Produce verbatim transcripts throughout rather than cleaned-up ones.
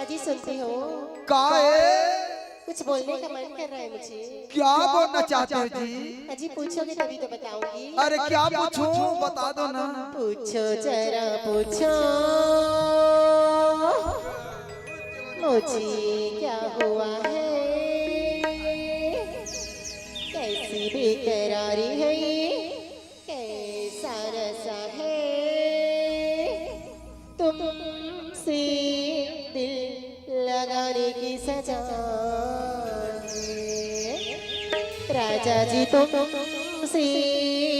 अजी सुनती हो? का है? कुछ बोलने का मन कर रहा है मुझे। क्या बोलना चाहते हो जी? अजी पूछोगे तभी तो बताऊंगी। अरे क्या पूछूं, बता दो ना। पूछो जरा पूछो, मुझे क्या हुआ है, कैसी बेकरारी है ये, कैसा नशा है, तुमसे दिल लगाने की सजा है। राजा जी, तुमसे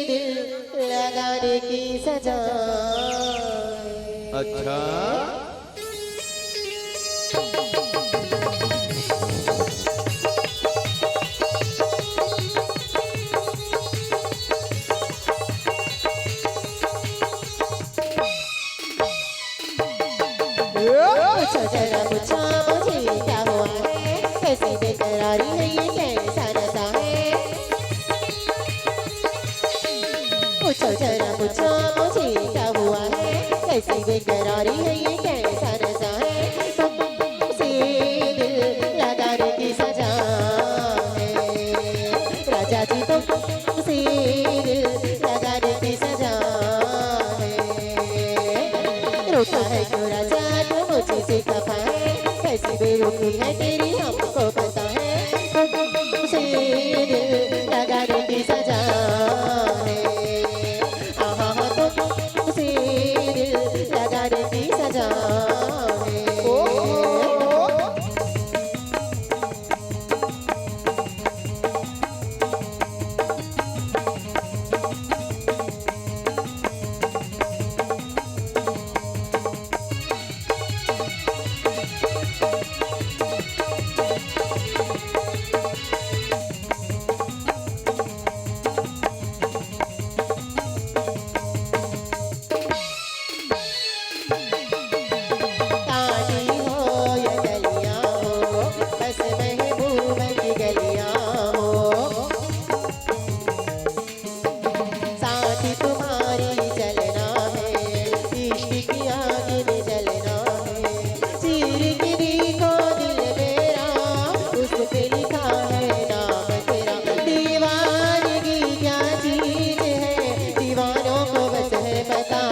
दिल लगाने की सजा है। अच्छा। पूछो जरा पूछो, मुझे क्या हुआ है, कैसी बेकरारी है ये, कैसा नशा है। पूछो जरा पूछो, मुझे क्या हुआ है, कैसी बेकरारी है ये, कैसा नशा है, तुमसे दिल लगाने की सजा है। राजा जी, तुमसे दिल लगाने की सजा है। रोता है क्यों राजा तू, मुझसे खफा है, कैसी बेरुखी है तेरी हमको पता है, तुमसे दिल लगाने की सजा है। आहा, तुमसे दिल लगाने की सजा है। काली हो या गलियां हो, बस महबूब की गलियां हो। साथ तुम्हारी चलना है, इश्क की आग में जलना है। चीर के देखो दिल मेरा, उस पे लिखा है नाम तेरा। दीवानगी क्या चीज है, दीवानों को बस है पता।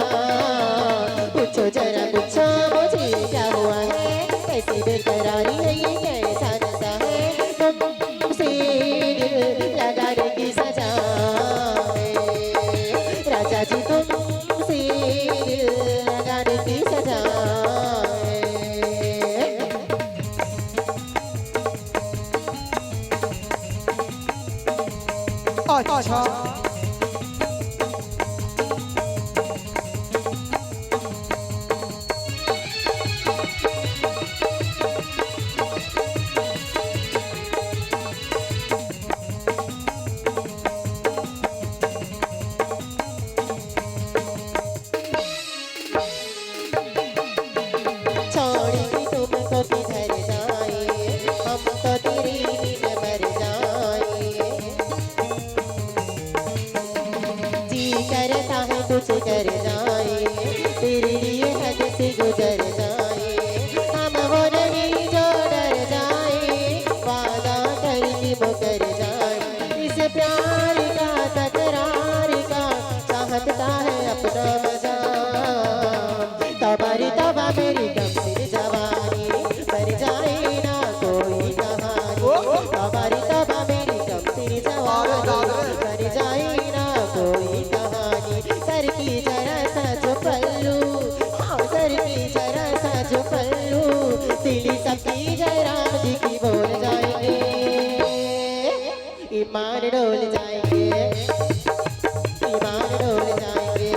पूछो जरा पूछो मुझे क्या हुआ है, कैसी बेकरारी है ये, कैसा नशा है, तुमसे दिल लगाने की सजा है। राजा जी, तुमसे दिल लगाने की सजा है। अच्छा। छोड़ के तुमको किधर जाए, हम तो तेरे बिन मर जाए। जी करता है कुछ कर जाए, तेरे लिए हद से गुजर जाए। हम वो नहीं जो डर जाए, वादा करके मुकर जाए। इस प्यार का, तकरार का, चाहत का है अपना मजा। तबारी तबा मेरी गमगीन जवानी, बन जाए ना कोई कहानी। तबारी तबा मेरी गमगीन जवानी, बन जाए ना कोई कहानी। सर की जरा सा जो पल्लू, हाँ, सर की जरा सा जो पल्लू, दिल सबकी जयराम जी की बोल जाएंगे। ईमान डोल जाएंगे, ईमान डोल जाएंगे।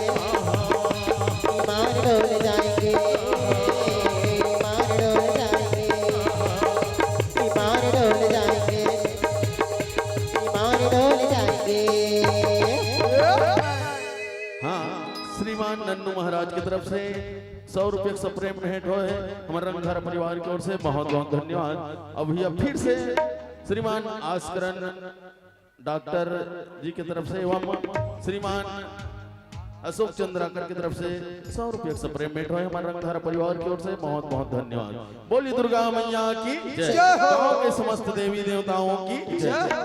श्रीमान नन्नू महाराज की तरफ से सौ रुपये का प्रेम भेंट होय हे हमर रंगधारा परिवार की ओर से, बहुत बहुत धन्यवाद। अब भैया फिर से श्रीमान आस्करन डॉक्टर जी की तरफ से एवं श्रीमान अशोक चंद्राकर की तरफ से सौ रुपये का प्रेम भेंट होय हे हमर रंगधारा परिवार की ओर से, बहुत बहुत धन्यवाद। बोली दुर्गा मैया की जय। जय हो। गाँव के समस्त देवी देवताओं की जय। जय हो।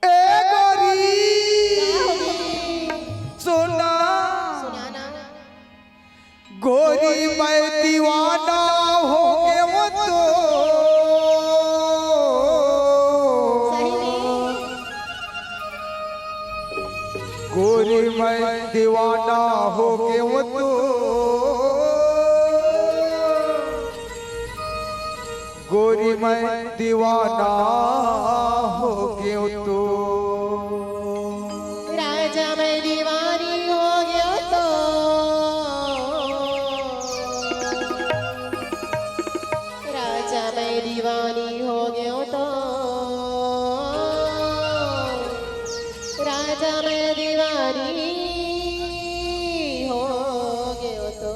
ए गोरी, सुना। सुना ना। गोरी मैं दीवाना हो गयो तो। सही में। गोरी मैं दीवाना हो गयो तो। गोरी मैं दीवाना हो गयो तो। राजा मैं दीवानी हो गयो तो। राजा मैं दीवानी हो गयो तो। राजा मैं दीवानी हो गयो तो।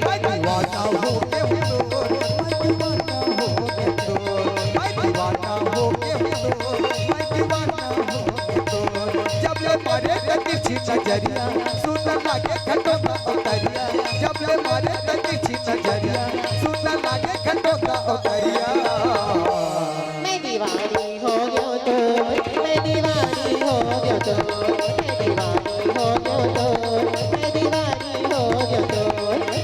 मैं दीवाना हो के हूँ तो, मैं दीवाना हो के तो, मैं दीवाना हो के हूँ तो, मैं दीवाना हो के तो। जब ले मारे त तिरछी नजरिया, सुन लागे खटोला उतरिया। जब ले मारे त तिरछी नजरिया, सुन लागे खटोला उतरिया। मैं दीवानी हो गयो तो, मैं दीवानी हो गयो तो, मैं दीवानी हो गयो तो, मैं दीवानी हो गयो तो।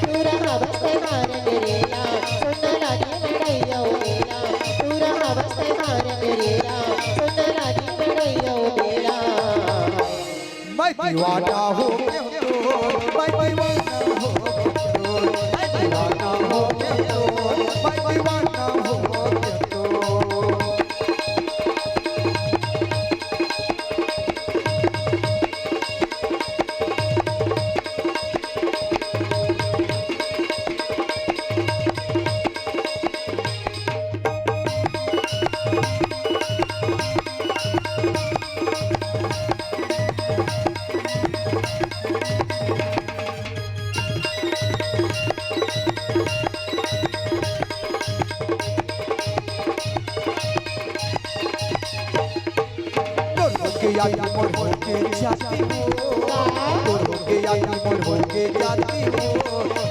तू रहा बस ते मारे मेरे ला, सुन लागे मड़ैया ओ मेरा। तू रहा बस ते मारे मेरे ला, सुन लागे मड़ैया ओ मेरा। मैं दीवाना हो गयो तो, मैं दीवाना हो गयो तो, मैं दीवाना हो गयो तो, मैं दीवाना हो गयो तो। तोर होके याद मोर होके जाती हो, तोर होके याद मोर होके जाती हो,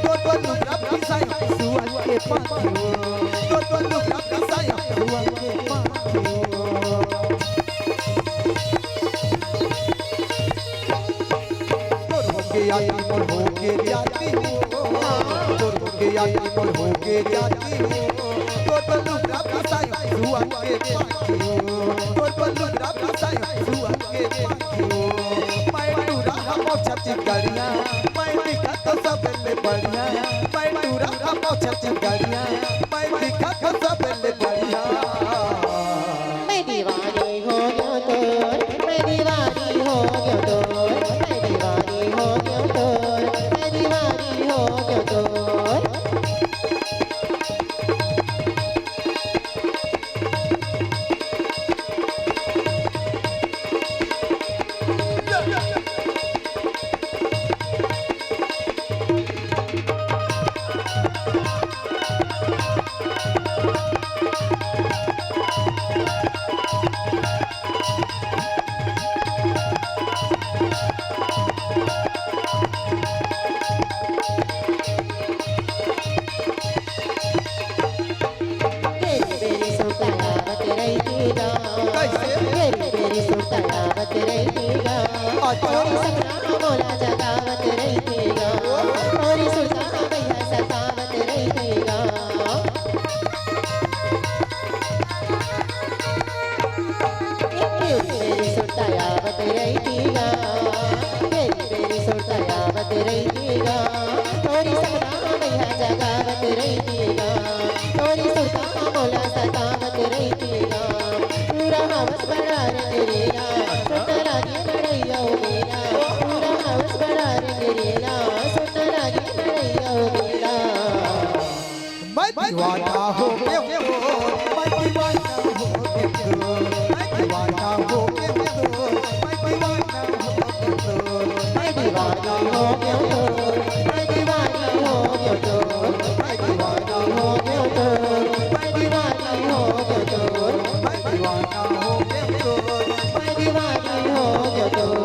तोर पर लुगरा पिसाई सुअर के पाती हो, तोर पर लुगरा पिसाई सुअर के पाती हो। तोर होके याद मोर होके जाती हो, तोर होके याद मोर होके जाती हो, तोर पर लुगरा पिसाई सुअर के पाती हो, तोर पर लुगरा पिसाई सुअर के पाती हो। मैं टूरा हमर छत्तीसगढ़िया, मैं दिखा तो सबले बढ़िया। मैं टूरा हमर छत्तीसगढ़िया, मैं दिखा तो सबले बढ़िया। मैं दीवानी हो गयो तोर, मैं दीवानी हो गयो तोर, मैं दीवानी हो गयो तोर, मैं दीवानी हो गयो तोर। मेरी सुरता आवत रहिथे गा। कैसे? मेरी, मेरी सुरता आवत रहिथे गा। अच्छा। तोरी सपना मोला जगावत रहिथे गा। तोरी सुरता भैया सतावत रहिथे गा। मेरी, मेरी सुरता आवत रहिथे गा। मेरी, मेरी सुरता आवत रहिथे गा। तोरी सपना भैया जगावत रहिथे गा। तोरी सुरता मोला सतावत रहिथे गा। पूरा हवस बड़ा रे मेरे ला, सुनना लागे बड़ैया ओ मेला। पूरा हवस बड़ा रे मेरे ला, सुनना लागे बड़ैया ओ मेला। मैं दीवाना हो गया हूँ, मैं दीवाना हो गया हूँ, मैं दीवाना हो गया हूँ, मैं दीवाना हो गया हूँ। मैं दीवाना हो गया हूँ, मैं दीवाना हो गया हूँ, मैं दीवाना हो गया हूँ, मैं दीवाना हो गया हूँ, मैं दीवाना हो गया हूँ, मैं दीवाना हो गया हूँ।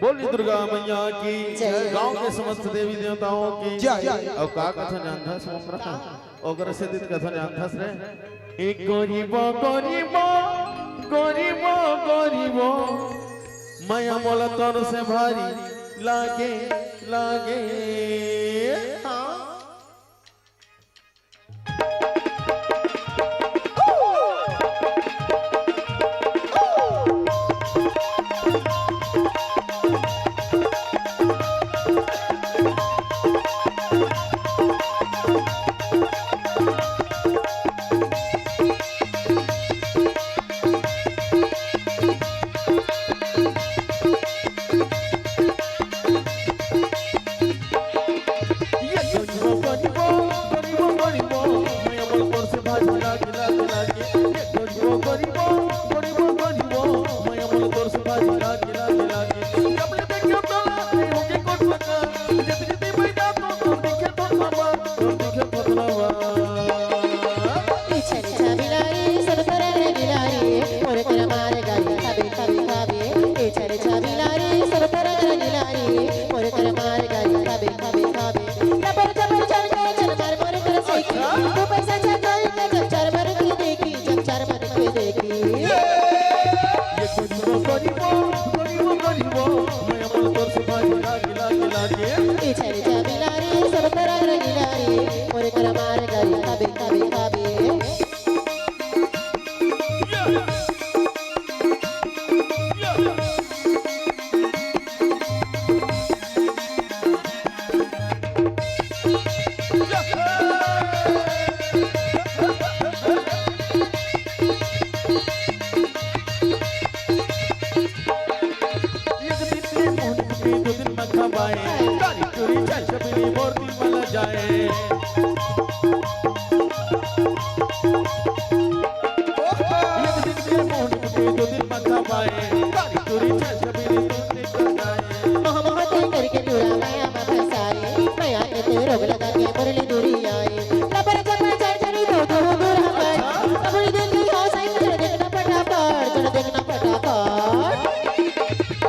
बोली दुर्गा मैया की जय। गांव के समस्त देवी देवताओं की जय। अउ का कथा जानथस मोमरा? ओकरे से दित कथा जानथस रे। ए गरीबो, गरीबो, गरीबो, गरीबो, मया मोला तोर से भारी लागे, लागे। हाँ। ये गरीबो, गरीबो, गरीबो, गरीबो, मैं अमल तोर से भारी लागे, लागे, लागे। ये गरीबो, गरीबो, गरीबो, गरीबो, मैं अमल तोर से भारी लागे, लागे, लागे। जब ले देखियो तोला, नहीं होके कोट सका। जब जब मैं जातो, तो देखे तो समा, तो देखे तो समा। पीछे रे छबिलारी, सब तरह रे गिलारी, मोर कर मार गारी, खाबे, खाबे, खाबे। पीछे रे छबिलारी, सब तरह रे गिलारी, मोर कर मार गारी, खाबे, खाबे, खाबे। लबर जबर चल के चल मार मोर कर सैकी। तू पैसा चल के चल चार मार के देखी, जब चार मार के देखी। ये गरीबो, गरीबो, गरीबो, गरीबो, मैं अमल तोर से भारी लागे, लागे, लागे। पीछे रे छबिलारी, सब तरह रे गिलारी, मोर कर मार गारी, खाबे, खाबे, खाबे। एक दिन के मोहन के दो दिन मखा बाए, कारी चोरी चाय सबली मोर दिन वाला जाए। एक दिन के मोहन के दो दिन मखा बाए, कारी चोरी चाय सबली मोर दिन वाला जाए। मोह मोह ते करके टूरा माया मा फंसाए, माया के ते रोग लगा के मुरली दूरी आए। लबर जब चढ़ चढ़ी तो दूर दूर हमारे, सबरी दिन की हो साई चढ़ देखना फटाफट, चढ़ देखना फटाफट।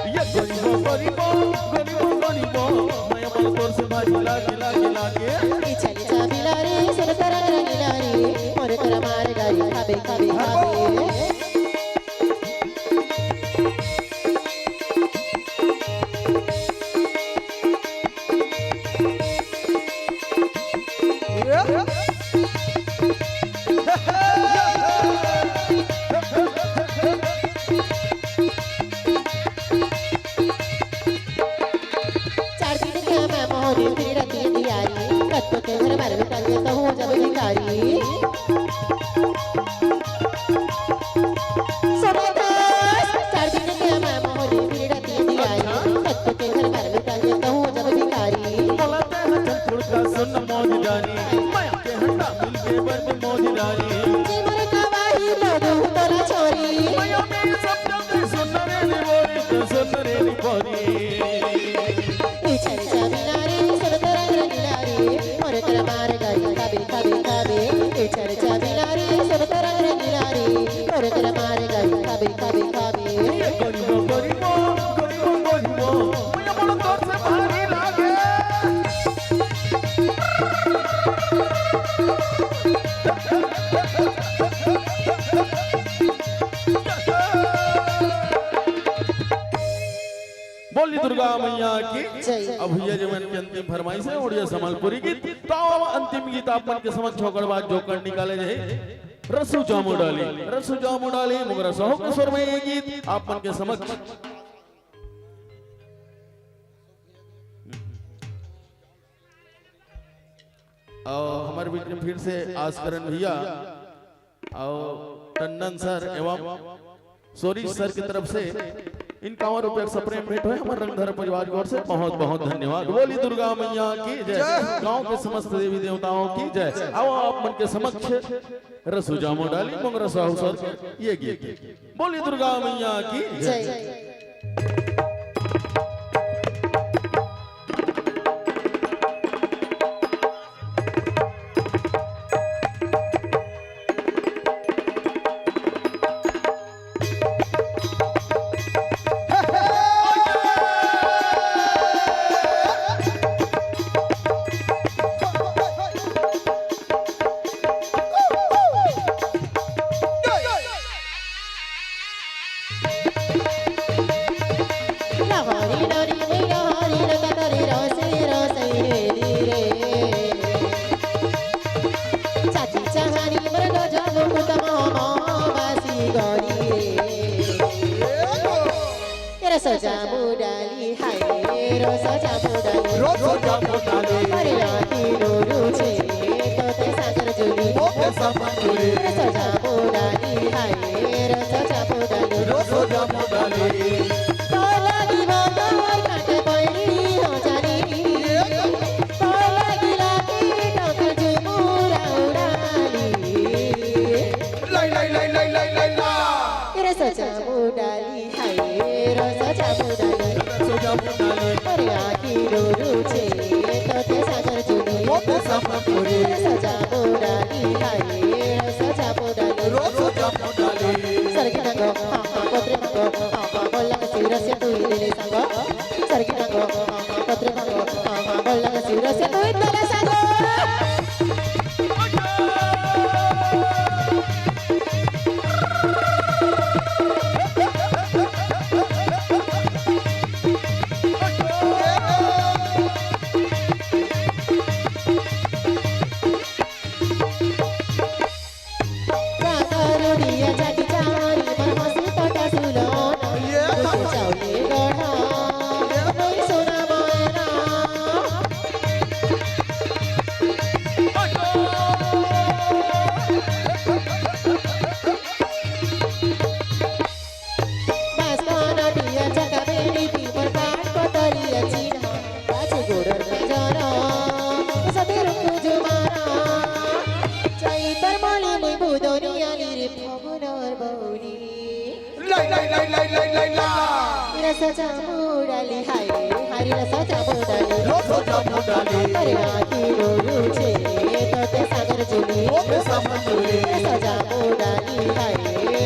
ये गरीबो, गरीबो, गरीबो, गरीबो, मैं अमल तोर से भारी लागे, लागे, लागे। ई चली चाबी लारी, सब तरह रंगी लारी, मोर कर मार गारी, खाबे, खाबे, खाबे। चार दिन के मैं मोहरी फिर रति दियारी, कत्तो के घर मार लुटा के तो हो जब भिखारी। सुनो तो, चार दिन के मैं मोहरी फिर रति दियारी, कत्तो के घर मार लुटा के तो हो जब भिखारी। बोला ते हजन तुड़का सुन मोर जानी, मैं के हंडा मिल के बन मोर जानी। जी मोर गवाही तो दू तोला छोरी। मैं में सब जल्दी सुन रे नी बोरी, तू सुन रे नी बोरी। ई चर्चा बिलारी, सब तरह रंगीलारी, मोर कर मार गारी, खाबे, खाबे, खाबे। ई चर्चा बिलारी, सब तरह रंगीलारी, मोर कर मार गारी, खाबे, खाबे, खाबे। ये गरीबो, गरीबो, बोली दुर्गा मैया की। जय। अब भैया जी मन के अंतिम फरमाइश है, ओड़िया संबलपुरी गीत। तो आओ, अब अंतिम गीत आप मन के समक्ष ओकर बाद जोकर निकाले जाही। रसू जामो डाली, रसू जामो डाली, मोंगरा साहू के स्वर में ये गीत आप मन के समक्ष। और हमारे बीच में फिर से आसकरण भैया और टंडन सर एवं सोरी सर की तरफ से इक्यावन रुपये का सप्रेम भेंट होय हमारे रंगधर परिवार की ओर से। बहुत बहुत धन्यवाद। बोली दुर्गा मैया की जय। जय। गांव के समस्त देवी देवताओं की जय। आओ, आप मन के समक्ष रसू जामो डाली, मोंगरा साहू सर ये गीत। बोली दुर्गा मैया की जय। जय। रसजा मुडाली हाय, रसजा मुडाली। रसजा मुडाली। अरे राती रो रुचे, तोते सागर जुली। मोते सागर जुली। रसजा मुडाली हाय, रसजा मुडाली। रसजा मुडाली। तोला दिवा तोर काटे पैरी हो जानी। तोला गिला की टोकर जुमुरा उडाली। लाई, लाई, लाई, लाई, लाई, लाई, ला। रसजा मुडाली। हाय, रसजा मुडाली। रसजा मुडाली। अरे आखी रो रुचे, तोते सागर जुली। मोते सागर जुली। रसजा मुडाली, हाय, रसजा मुडाली। रसजा मुडाली। सरगी नंगो, हाँ, हाँ, पत्रे मंगो, हाँ, हाँ, बोलंग सिरसे तू ही ले ले संगो। सरगी नंगो, हाँ, हाँ, पत्रे मंगो, हाँ, हाँ, बोलंग सिरसे तू ही ले ले संगो। लाई, लाई, लाई, लाई, लाई, लाई, ला। रसजा मुडाली हाय, हरी रसजा मुडाली। रसजा मुडाली। अरे आखी रो रुचे, तोते सागर जुली। तोते सागर जुली। रसजा मुडाली हाय,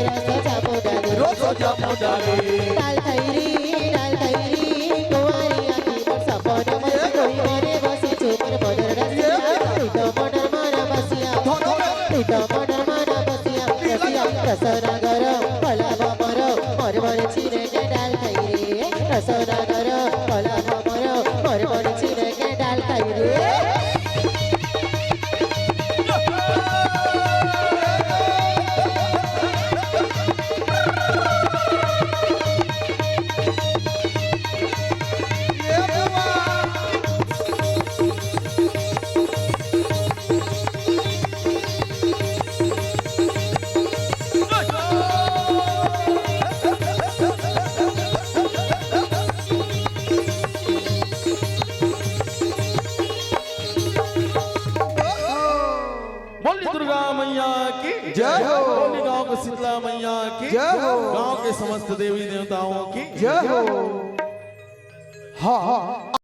रसजा मुडाली। रसजा मुडाली। डाल खैरी, डाल खैरी, कुंवारी आखी पर सपन में कोई मेरे बसी चुपर बदर रसिया। तू तो बदर मारा बसिया। तू तो बदर मारा बसिया। रसिया, रसना गरम, पलावा मरम, मर मर चिरे के डाल खाई रे। रसना गरम, पलावा मरम, मर मर चिरे के डाल खाई रे। बोली दुर्गा मैया की जय हो। बोली गांव के शीतला मैया की जय हो। गांव के समस्त देवी देवताओं की जय हो। हाँ, हाँ।